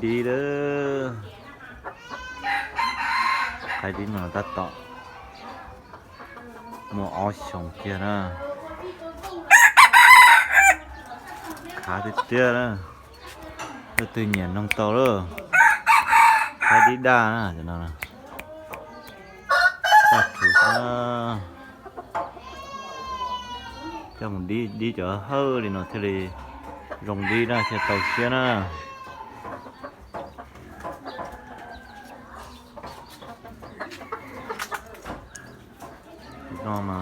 ດີເດີ ຂາຍດີໜ້ອຍຕັດຕໍ່ ໝໍເອົາສົ່ງເກຍນະ ຂາຕິດເຕຍນະ ເດີ ຕື່ນຫຍຽນນ້ອງເຕົາເດີ ຂາຍດີດານະ ຈະນອນນະ ສາທຸນະ. ຈັ່ງດີ ດີຈະເຮີດີເນາະ ເທເລ ລົງດີນະ ເທເຕົາເຊຍນະ ນອມາ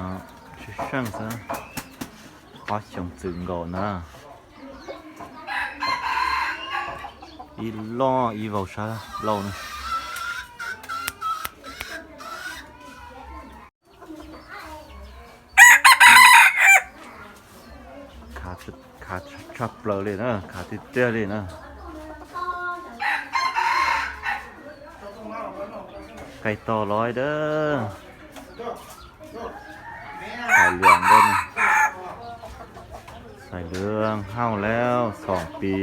ຊຶ່ງຊະ ຂໍຊົມຊຶງໂກນະ ອີຫຼໍ ອີເວົ້າຊາ ເລົ່ານະ. ຂາ ຂາຊັບເລີຍນະ ຂາຕິດເຕຍເລີຍນະ ໄກ່ຕໍ່ລອຍເດີ ສາຍເຫຼືອງເດີ ສາຍເຫຼືອງ ເຫົ່າແລ້ວສອງປີ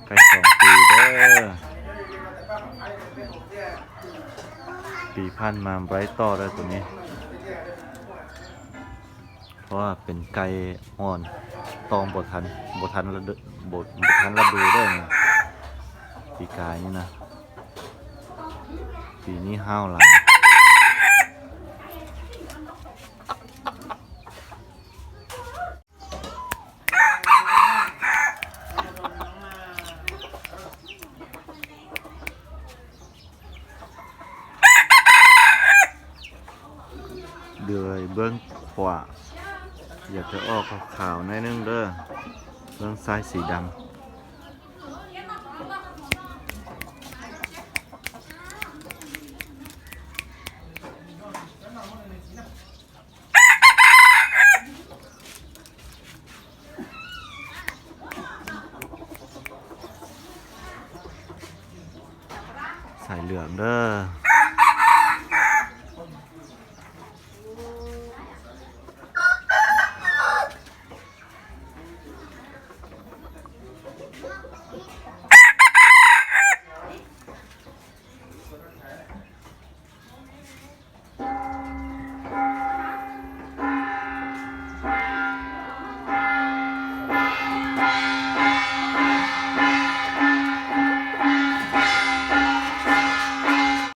ໃກ້ສອງປີເດີ ປີຜ່ານມາບໍ່ໄດ້ຕໍ່ເດີໂຕນີ້ ເພາະວ່າເປັນໄກ່ອ່ອນ ຕ້ອງບໍ່ທັນ ບໍ່ທັນລະດູ ບໍ່ ບໍ່ທັນລະດູເດີນີ້ ປີກາຍນີ້ນະ ປີນີ້ຫ້າວຫຼາຍ. ເດືອຍເບື້ອງຂວາ ຢາກຈະອອກຂາວໆໜ້ອຍໜຶ່ງເດີ ເບື້ອງຊ້າຍສີດຳ. ສາຍເຫຼືອງເດີ